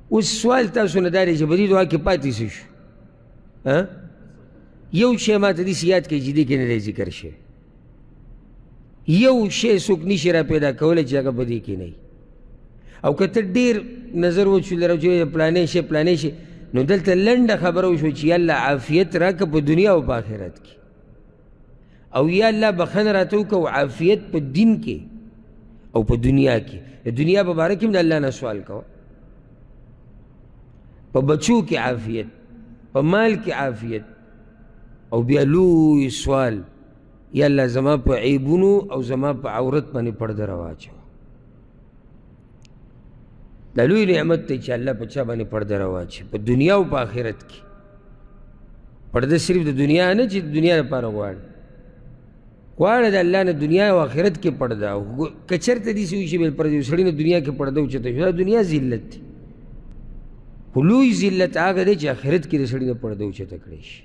اوس سوال تاسو نه دا دی چې په دې دعا کې پاتې څه شو؟ یو شی ما ته داسې یاد کړئ چې دې کې نه دی ذکر شوی. یو شی څوک نشي را پیدا کولی چې هغه په دې کې نه وي. او که ته ډېر نظر وچولې راوچولې پلانی شی پلانی شی، نو دلته لنډه خبره وشوه چې یا الله عافیت راکړه په دنیا او په آخرت کې، او یا الله بخښنه راته وکړه او عافیت په دین کې او په دنیا کې. د دنیا په باره کې هم د الله نه سوال کوه، په بچو کې عافیت، په مال کې عافیت، او بیا لوی سوال یا الله زما په عیبونو او زما په عورت باندې پرده راواچوه. دا لوی نعمت دی چې الله په چا باندې پرده راواچوي، په دنیا او په آخرت کې. پرده صرف د دنیا نه چې د دنیا لپاره غواړي، غواړه د الله نه دنیا او آخرت کې پرده. که چېرته داسې وشي بل پرده یو سړي نه دنیا کې پرده اوچته شي، دا دنیا ذلت دی، خو لوی ذلت هغه دی چې آخرت کې د سړي نه پرده اوچته کړی شي.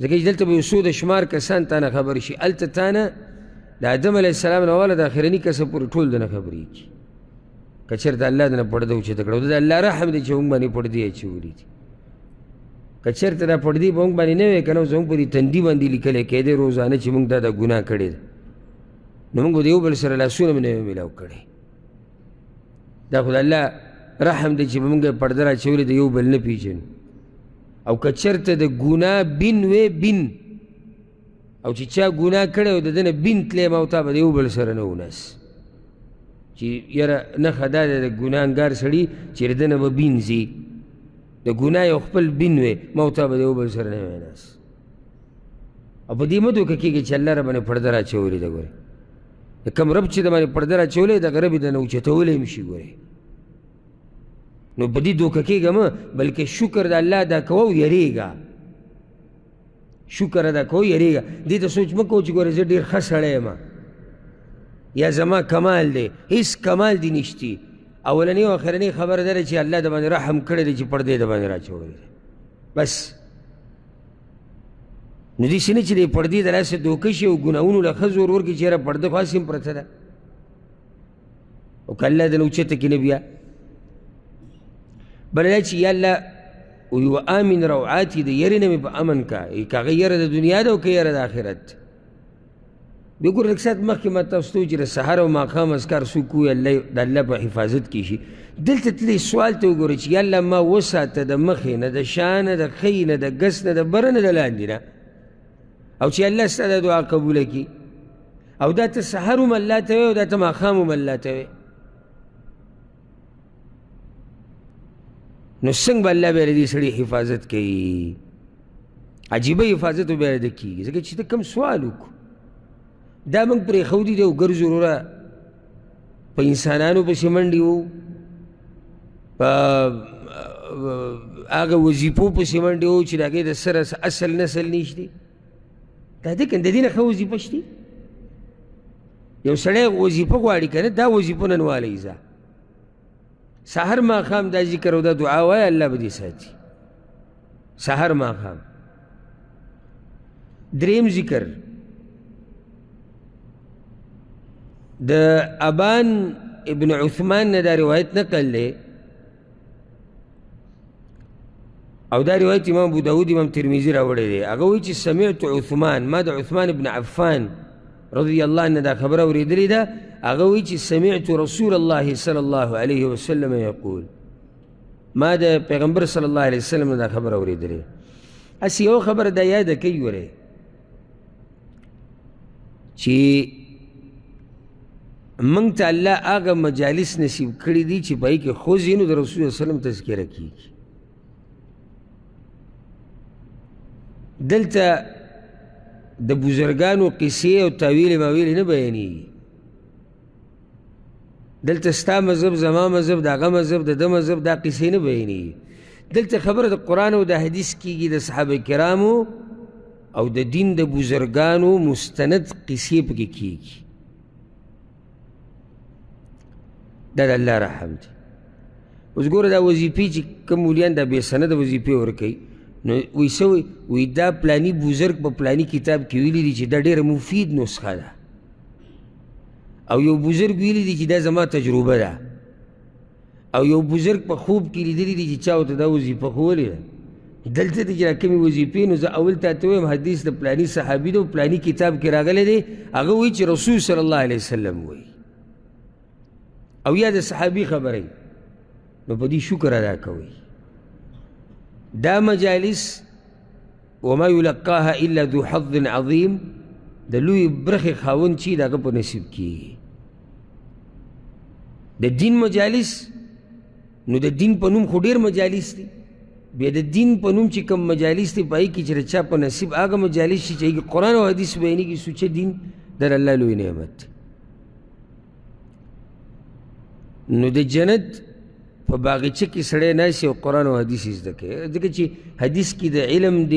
ځکه چې دلته به یو څو د شمار کسان تا نه خبر شي، هلته تا نه د آدم علیه السلام نه واله د آخرني کسه پورې ټول د نه خبرېږي. که چېرته الله د نه پرده اوچته کړه، دا د الله رحم دی چې موږ باندې پردې اچولي دي. که چېرته دا پردې په موږ باندې نه وی که نه، زموږ په دې تندي باندې لیکلی کېدی روزانه چې موږ دا د ګناه کړې ده، نو موږ به د یو بل سره لاسونه هم نه وی میلاو کړی. دا خو د الله رحم دی چې په موږ یې پرده راچولې ده، یو بل نه پېژنو. او که چېرته د ګناه بین وی بین، او چې چا ګناه کړی او د ده نه بین تللی، ما او تا به د یو بل سره نه وناست چې یاره نښه دا ده د ګناهګار سړي چې د ده نه به بین ځي، د ګناه یو خپل بین وی، ما او تا به د یو بل سره نه وی ناست. او په دې مه دوکه کېږي چې الله راباندې پرده راچولې ده. ګورې د کوم رب چې د باندې پرده راچولې دغه رب یې درنه اوچتولی هم شي. ګورې نو په دې دوکه کېږه مه، بلکې شکر د الله ادا کوه او یېرېږه. شکر ادا کوه یېرېږه. دې ته سوچ مه کوه چې ګورې زه ډېر ښه سړی یم یا زما کمال دی. هېڅ کمال دې نشتي. اولنۍ او اخرنۍ خبره دا ده چې الله د باندې رحم کړی دی چې پردې د باندې راچولی دی، بس. نو داسې نه چې د پردې د لاسه دوکه شي او ګناهونو له ښه زور ورکړي چې یاره پرده خو هسې هم پرته ده، او که الله د نه اوچته کړي نه بیا بله دا چې یا الله و آمن روعاتي، د یرې نه مې په امن کا، که هغه یره د دنیا ده او که یره د آخرت. بیا ګوره لږ ساعت مخکې ما تاسو ته وویل چې د سهار او ماښام اذکار څوک ووایي الله د الله په حفاظت کې شي. دلته تللی سوال ته وګوره چې یا الله ما وساته د مخې نه، د شا نه، د ښۍ نه، د ګس نه، د بره نه، د لاندې نه، او چې الله ستا دا دعا قبوله کړي. او دا ته سهار هم الله ته وایې او دا ته ماښام هم الله ته وایې، نو څنګه به الله بیا له دې سړي حفاظت کوي؟ عجیبه حفاظت به بیا له کېږي، ځکه چې ته کوم سوال وکړو دا موږ پرېښودي دی او ګرځو وروره په انسانانو پسې منډې وو، په هغه وظیفو پسې منډې وو چې د هغې د سره اصل نسل نشتي. دا دی که نه د دې نه ښه وظیفه شتي؟ یو سړی وظیفه غواړي که نه، دا وظیفه نن والی ځه، سهار ماښام دا ذکر او دا دعا وایه، الله به دې ساتي. سهار ماښام. دریم ذکر د ابان ابن عثمان نه دا روایت نقل دی، او دا روایت امام ابو داود امام ترمذي راوړی دی. هغه وایي چې سمعت عثمان، ما د عثمان ابن عفان رضی الله عنه دا خبره اورېدلې ده. هغه وایي چې سمعت رسول الله صلی الله علیه وسلم یقول، ما د پیغمبر صلی الله علیه وسلم دا خبره اورېدلې. هسې یوه خبره دا یاده کوي ورې چې موږ ته الله هغه مجالس نصیب کړي دي چې په هغې کې ښځې نو د رسول الله وسلم تذکره کېږي. دلته د بزرګانو قصې او تاویلې ماویلې نه بیانېږي. دلته ستا مذهب، زما مذهب، د هغه مذهب، د ده مذهب، دا قصې نه بیانېږي. دلته خبره د قرآن او د حدیث کېږي، د صحابه کرامو او د دین د بزرګانو مستند قصې پکې کېږي. دا د الله رحم دی. اوس ګوره دا وظیفې چې کوم مولیان دا بې سنده وظیفې ورکوي، نو وایي څه وایي؟ وایي دا پلاني بزرګ په پلاني کتاب کې ویلي دي چې دا ډېره مفید نسخه ده، او یو بزرګ ویلي دي چې دا زما تجربه ده، او یو بزرګ په خوب کې لیدلي دي چې چا ورته دا وظیفه ښوولې ده. دلته دې چې راکمې وظیفې، نو زه اول تا ته ووایم حدیث د پلاني صحابي دی او پلاني کتاب کې راغلی دی، هغه وایي چې رسول صلی الله علیه وسلم وایي او یا د صحابي خبره، نو په دې شکر ادا کوئ. دا مجالس وما یلقاها الا ذو حظ عظیم، د لوی برخې خاوند چې د هغه په نصیب کیږي. د دین مجالس، نو د دین په نوم خو ډېر مجالس دي، بیا د دین په نوم چې کوم مجالس دي په هغې کې چې د چا په نصیب هغه مجالس شي چې هغې کې قرآن او حدیث بیانېږي، سوچه دین دا د الله لوی نعمت دی. نو د جنت په باغچه کې سړی ناست او قرآن او حدیث یې زده کوي، ځکه چې حدیث کې د علم د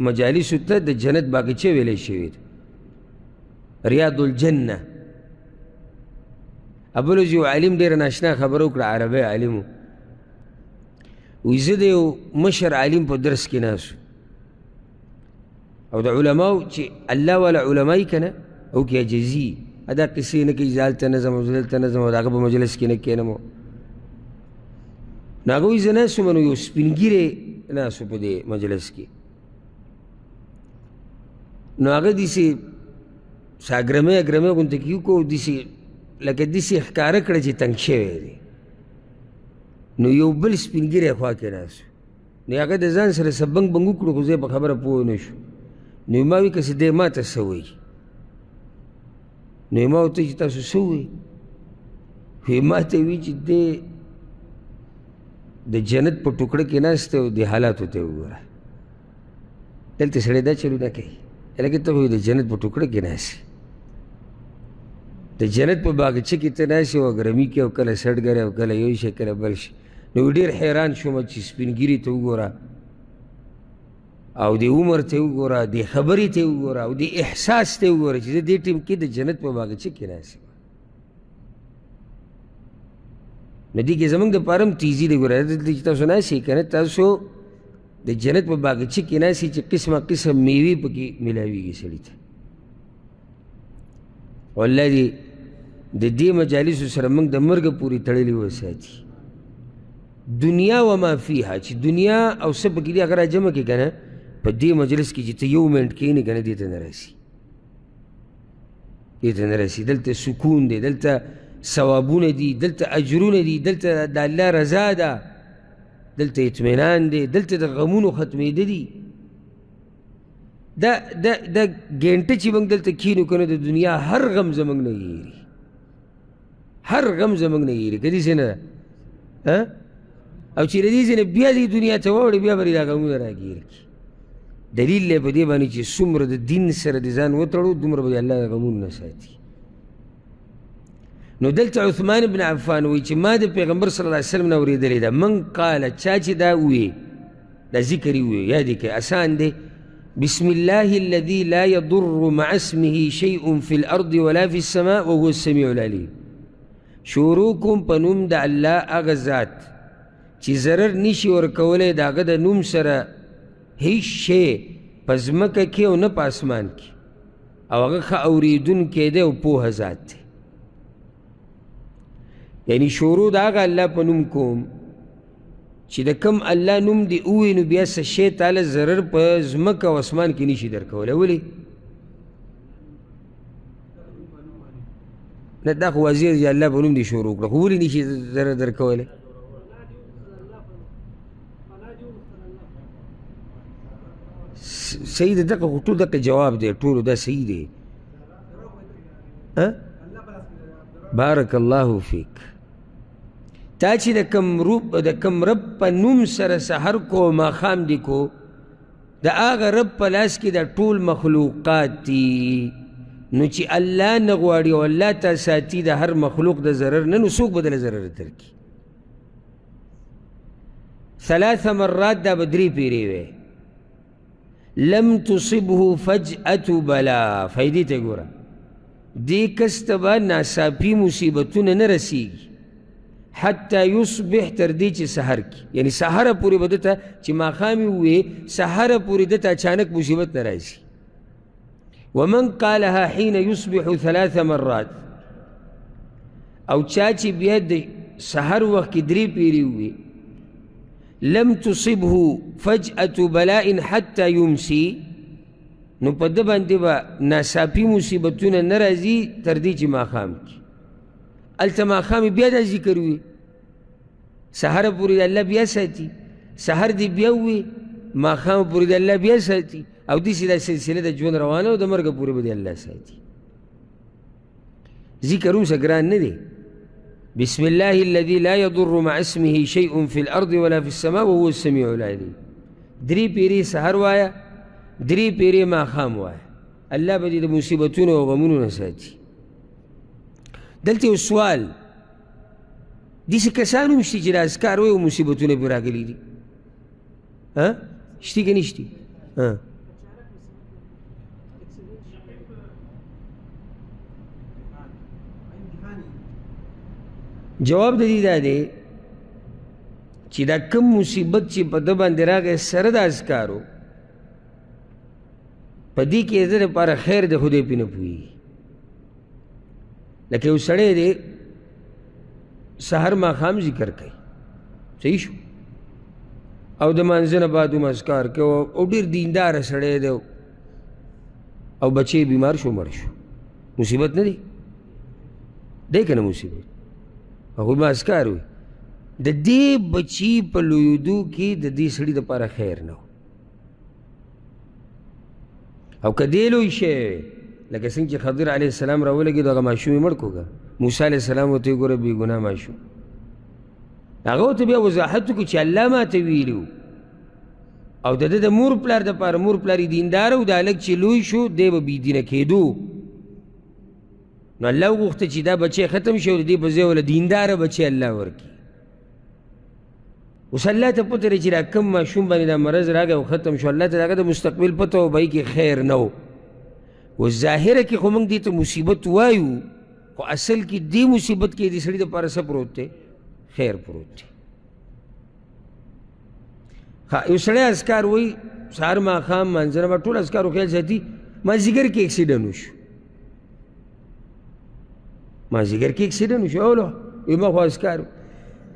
مجالسو ته د جنت باغچه ویلی شوې ده، ریاض الجنة. بل ورځ یو عالم ډېره ناشنا خبره وکړه، عربی عالم و، وایي زه د یو مشر عالم په درس کې ناست او د علماو چې الله والا علما یې که نه او کې عاجزي دا قصې نه کوي، زه هلته نه ځم او زه دلته نه ځم او د هغه په مجلس کې نه کښېنم. نو هغه وایي زه ناست وم، نو یو سپین ږیری ناست و په دې مجلس کې، نو هغه داسې ساګرمې اګرمې غوندې کې وکړو، داسې لکه داسې ښکاره کړه چې تنګ شوی دی. نو یو بل سپین ږیری خوا کې ناست و، نو هغه د ځان سره څه بنګ بنګ وکړو، خو زه یې په خبره پوه نه شو. نو ما وویل که څه دی ما ته څه وایي؟ نو ما ورته چې تاسو څه ووایي؟ وایي ما ته وایي چې دی د جنت په ټوکړه کې ناست دی او دې حالاتو ته وګوره، دلته سړی دا چلونه کوي، لکه ته خو د جنت په ټوکړه کې ناست یې، د جنت په باغچه کې ته ناست یې او ګرمي کې او کله سړګری او کله یو شی کله بل شی. نو ډېر حیران شوم چې سپین ږیري ته وګوره او دې عمر ته وګوره، دې خبرې ته وګوره او دې احساس ته وګوره چې زه دې ټیم کې د جنت په باغچه کې ناست یم. نو دې کې زموږ دپاره هم تیزي دی. ګوره دلته چې تاسو ناست یئ که نه، تاسو د جنت په باغچه کې ناست یئ چې قسمه قسم میوې پکې میلاویږي سړي ته. والله دې د دې مجالسو سره موږ د مرګه پورې تړلي وساتي. دنیا وما فیها، چې دنیا او څه پکې دي هغه راجمع کړې که نه، په دې مجلس کې چې ته یو منټ کښېنې که نه دې ته نه راسي، دې ته نه راسي. دلته سکون دی، دلته ثوابونه دي، دلته اجرونه دي، دلته د الله رضا ده، دلته اطمینان دی، دلته د غمونو ختمېده دي. دا دا دا ګنټه چې موږ دلته کښېنو که نه، د دنیا هر غم زموږ نه هېري، هر غم زموږ نه هېري. که داسې نه ده؟ او چې له دې ځای نه بیا دې دنیا ته واوړي، بیا به دې دا غمونه راګیر کړي. دلیل دی په دې باندې چې څومره د دین سره د ځان وتړو، دومره به د الله د غمونو نه ساتي. نو دلته عثمان بن عفان وایي چې ما د پیغمبر صلی الله علیه وسلم نه اورېدلې ده، من قال، چا چې دا ووایي، دا ذکر یې ووایي، یاد یې کړئ، اسان دی، بسم الله الذي لا يضر مع اسمه شيء في الأرض ولا في السماء وهو السميع العليم. شروع کوم په نوم د الله هغه ذات چې ضرر نشي ورکولی د هغه د نوم سره هیڅ شی په ځمکه کې او نه په اسمان کې، او هغه ښه اورېدونکی دی او پوهه ذات دی. یعنی شروع د هغه الله په نوم کوم چې د کوم الله نوم دې ووایي، نو بیا څه شی تاله ضرر په ځمکه او اسمان کې نشي درکولی. ولې؟ نه، دا خو واضح دی چې الله په نوم دې شروع کړه، خو ولې نشي ضرر درکولی؟ صحیح ده، دغه خو ټول دغه جواب دی، ټولو دا صحیح دی. بارک الله فیک. تا چې د کم رب په نوم سره سحر کو ماښام دې کو، د هغه رب په لاس کې دا ټول مخلوقات دي. نو چې الله نه غواړي او الله تا ساتي د هر مخلوق د ضرر نه، نو څوک به دله ضرر درکړي؟ ثلاث مرات دا به درې پیرې وی. لم تصبه فجأة بلا، فایدې ته ګوره، دې کس ته به ناڅاپي مصیبتونه نه رسیږي حتی یصبح، تر دې چې سحر کړي. یعنی سحره پورې به ده ته چې ماښام یې ووې، سحره پورې ده ته اچانک مصیبت نه راځي. ومن قالها حين يصبح ثلاث مرات، او چا چې بیا د سحر وخت کې درې پیرې ووي، لم تصبه فجأة بلاء حتى يمسي، نو په ده باندې به ناڅاپي مصیبتونه نه راځي تر دې چې ماښام کې. هلته ماښام یې بیا دا ذکر وي، سحر پورې د الله بیا ساتي، سحر دې بیا ووي، ماښام پورې د الله بیا ساتي، او داسې دا سلسله د ژوند روانه او د مرګه پورې به د الله ساتي. ذکر هم څه ګران نه دی. بسم الله الذي لا يضر مع اسمه شيء في الأرض ولا في السماء وهو السميع العليم. درې پیرې سحر وایه، درې پیرې ماښام وایه، الله به دې د مصیبتونو او غمونو نه ساتي. دلته یو سوال، داسې کسان هم شته چې د اذکار وایي او مصیبتونه پرې راغلي دي، شتي که نشتي؟ جواب د دې دا دی چې دا کوم مصیبت چې په ده باندې راغی سره د اذکارو، په دې کې د ده لپاره خیر دی، خو دی پرې نه پوهېږي. لکه یو سړی دی سحر ماښام ذکر کوي، صحیح شو، او د مانځه نه بعد هم اذکار کوي، او ډېر دینداره سړی دی، او بچی یې بیمار شو مړ شو، مصیبت نه دی؟ دی که نه مصیبت؟ هغوی به اذکار وي. د دې بچي په لویېدو کې د دې سړي دپاره خیر نه و، او که دی لوی شوی وی لکه څنګه چې خضر علیه السلام راولګېدو هغه ماشوم یې مړ کړو که موسی علیه السلام ورته وګوره بېګناه ماشوم، هغه ورته بیا وضاحت وکړو چې الله ما ته ویلي و، او د ده د مور پلار دپاره، مور پلار یې دینداره و، د هلک چې لوی شو دی به بېدینه کېدو، نو الله وغوښته چې دا بچی ختم شي او د دې په ځای وله دینداره بچی الله ورکړي. اوس الله ته پته دی چې دا کوم ماشوم باندې دا مرض راغی او ختم شو، الله ته د هغه د مستقبل پته وه، په هغې کې خیر نه و. اوس ظاهره کې خو موږ دې ته مصیبت وایو، خو اصل کې دې مصیبت کې د سړي دپاره څه پروت دی؟ خیر پروت دی. یو سړی اذکار وایي سهار ماښام مانځه نه ټول اذکارو خیال ساتي، مازدیګر کې اکسیډنټ وشو، مازدیګر کې اکسیډنټ وشو، اولو وایي ما خو اذکار،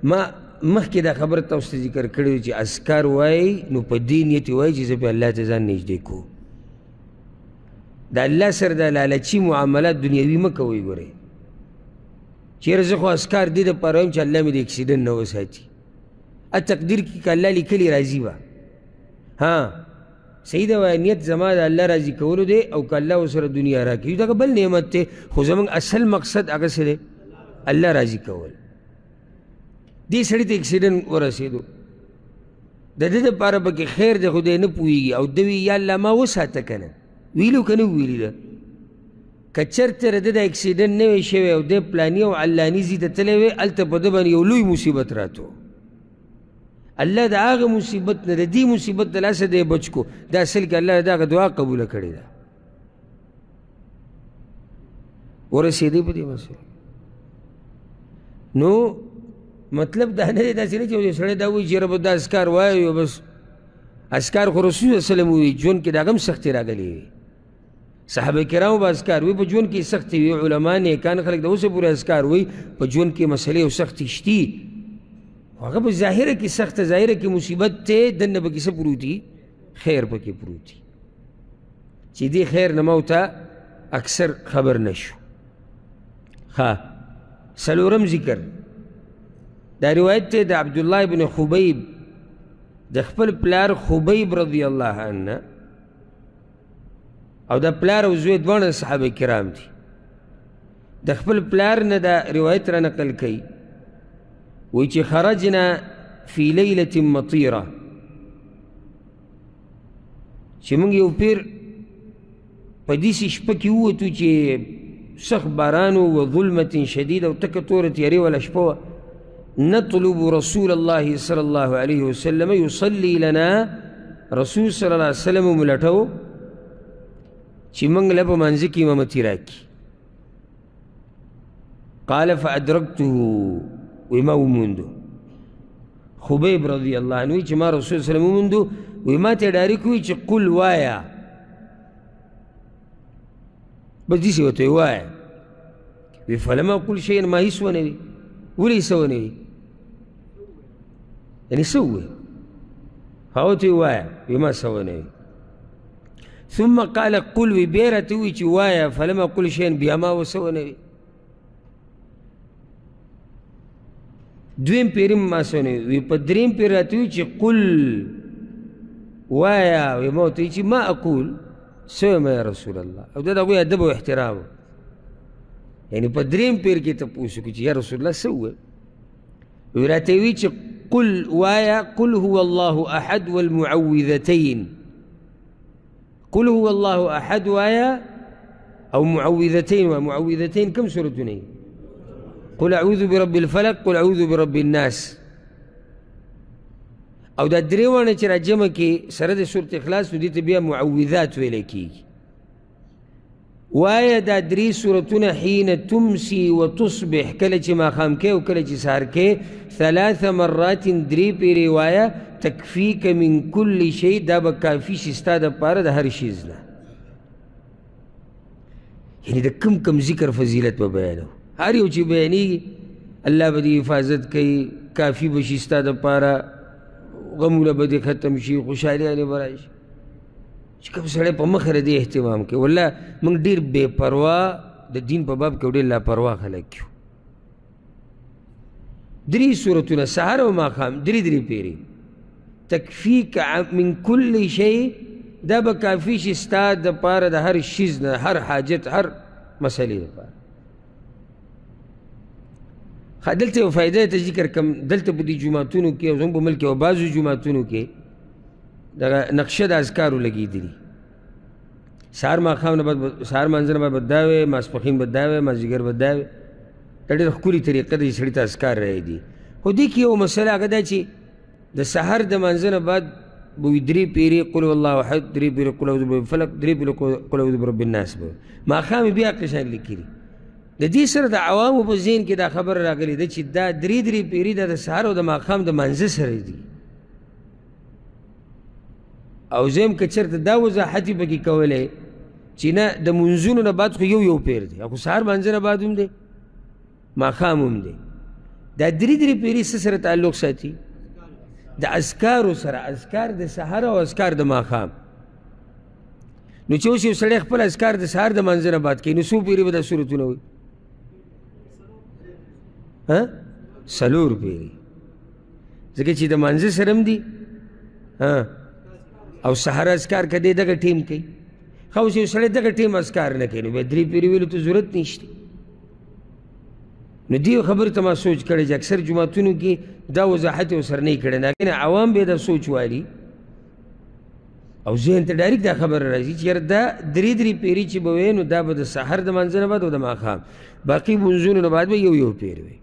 ما مخکې دا خبره تاسو ته ذکر کړې چې اذکار وایي نو په دې نیت یې وایي چې زه پرې الله ته ځان نږدې کوم. د الله سره د لالچي معاملات دنیوي مه کوئ. ګورئ چېرې زه خو اذکار دې دپاره وایم چې الله مې د اکسیډنټ نه وساتي، تقدیر کې که الله لیکلي راضي وه، ها صحیح ده، وایه نیت زما د الله راضي کولو دی، او که الله ورسره دنیا راکوي دغه بل نعمت دی، خو زموږ اصل مقصد هغه څه دی؟ الله راضي کول. دې سړي ته اکسیډنټ ورسېدو، د ده دپاره پکې خیر دی خو دی نه پوهېږي، او ده وي یا الله ما وساته که نه، ویلو که نه ویلي ده، که چېرته د ده د اکسیډنټ نه وی شوی او دی پلاني او علاني ځای ته تللی وی، هلته په ده باندې یو لوی مصیبت راتو. الله د هغه مصیبت نه، د دې مصیبت د لاسه دی بچ کو. دا اصل کې الله د هغه دعا قبوله کړې ده. ورسېدی په دې مسله. نو مطلب دا نه دی داسې نه چې یو سړی دا وایي چې یاره به دا اذکار وایو بس. اذکار خو رسول صلی الله علیه وسلم ووایي، ژوند کې د هغه هم سختې راغلې وي، صحابه کرامو به اذکار وي، په ژوند کې سختې وي، علما نیکان خلک د اوسه پورې اذکار وایي، په ژوند کې مسلې او سختې شتي، خو هغه په ظاهره کې سخته، ظاهره کې مصیبت دی، دننه پکې څه پروت دي؟ خیر پکې پروت دي، چې دې خیر نه ما ورته اکثر خبر نه شو. ښه، څلورم ذکر دا روایت دی د عبدالله بن خبیب د خپل پلار خبیب رضی الله عنه، او د پلار او زوی دواړه صحابه کرام دي، د خپل پلار نه دا روایت را نقل کوي، وایي چې خرجنا فی لیلة مطیره، چې موږ یو پیر په داسې شپه کې ووتو چې سخت باران و ظلمة شدید او تکه توره تیارې والا شپه وه، نطلب رسول الله صلی الله علیه وسلم یصلی لنا، رسول صلی الله علیه وسلم مو لټوو چې موږ له په مانځه کې امامتي راکړي. قال فأدرکته، وایي ما وموندو. خبیب رضی الله عنه وایي چې ما رسول صلی الله علیه وسلم وموندو، وایي ما ته ډایرک ووایي چې قل وایه، بس داسې ورته وایه. وایي فلم اقل شیئا، ما هیڅ ونه وي. ولې یې څه ونه وي؟ یعنې څه ووایي؟ هغه ته یې ووایه. وایي ما څه ونه وي. ثم قال قل، وی بیا راته ووایي چې وایه. فلم اقل شیئا، بیا ما څه ونه وي. دویم پیر ما څه ونه وي. په دریم پیر راته ووایي چې قل، وایه. وایي ما ورته وایي چې ما اقول، څه وایم یا رسول الله؟ او دا د هغوی ادب او احترام. یعنې په دریم پیر کې تپوس وکړي چې یا رسول الله څه ووایم؟ وایي راته وایي چې قل، وایه، قل هو الله احد والمعوذتین. قل هو الله احد وایه او معوذتین وایه. معوذتین کوم سورتونه دي؟ قل اعوذ برب الفلق، قل اعوذ برب الناس. او دا درې واړه چې راجمع کړي سره د سورت اخلاص، نو دې ته بیا معوذات ویلی کېږي. وایه دا درې سورتونه حین تمسی و تصبح، کله چې ماښام کې او کله چې سهار کې، ثلاث مرات، درې پیرې وایه، تکفیک من کل شی، دا به کافي شي ستا دپاره د هر شیز نه. یعنې د کم کم ذکر فضیلت به بیانوو. هر یو چې بیانېږي الله به دې حفاظت کوي، کافي به شي ستا دپاره، غمونه به دې ختم شي، خوشحالیانې به راشي. چې کوم سړی په مخه د دې اهتمام کوي، والله موږ ډېر بې پروا د دین په باب کې، ډېر لاپروا خلک یو. درې سورتونه سهار او ماښام درې درې پیرې، تکفیک من کل شی، دا به کافي شي ستا دپاره د هر شیز نه، هر حاجت، هر مسئلې دپاره. ښه، دلته یو فایده ته ذکر کوم. دلته په دې جوماتونو کې او زموږ په ملک کې او بعضو جوماتونو کې دغه نقشه د اذکارو لګېدلي. سهار ماښام نه بعد، سهار مانځه نه بعد به دا وی، ماسپښین به دا وی، مازدیګر به دا وی. دا ډېره ښکلې طریقه ده چې سړي ته اذکار رایادي. خو دې کې یوه مسله هغه ده چې د سهار د مانځه نه بعد به وي درې پیرې قل هو الله احد، درې پیرې قل اعوذ برب الفلق، درې پیرې قل اعوذ برب الناس به وي. ماښام یې بیا قشان لیکلي. د دې سره د عوامو په ذهن کې دا خبره راغلې ده چې دا درې درې پیرې دا د سهار او د ماښام د مانځه سره دي. او زه هم که چېرته دا وضاحت یې پکې کولی چې نه، د مونځونو نه بعد خو یو یو پیر دی، خو سهار مانځه نه بعد هم دی، ماښام هم دی. دا درې درې پیرې څه سره تعلق ساتي؟ د اذکارو سره. اذکار د سهار او اذکار د ماښام. نو چې اوس یو سړی خپل اذکار د سهار د مانځه نه بعد کوي، نو څو پیرې به دا سورتونه وایي؟ ها، څلور پیرې، ځکه چې د مانځه سره هم دي، او سهار اذکار که دی دغه ټیم کوي. ښه، اوس یو سړی دغه ټیم اذکار نه کوي، نو بیا درې پیرې ویلو ته ضرورت نشته. نو دې خبرې ته ما سوچ کړی چې اکثر جوماتونو کې دا وضاحت یې ورسره نه کړی، نه هغې نه عوام بیا دا سوچ والي او ذهن ته ډایرکټ دا خبره راځي چې یاره دا درې درې پیرې چې به وې، نو دا به د سهار د مانځه نه بعد او د ماښام، باقي لمونځونو نه بعد به یو یو پیر وي.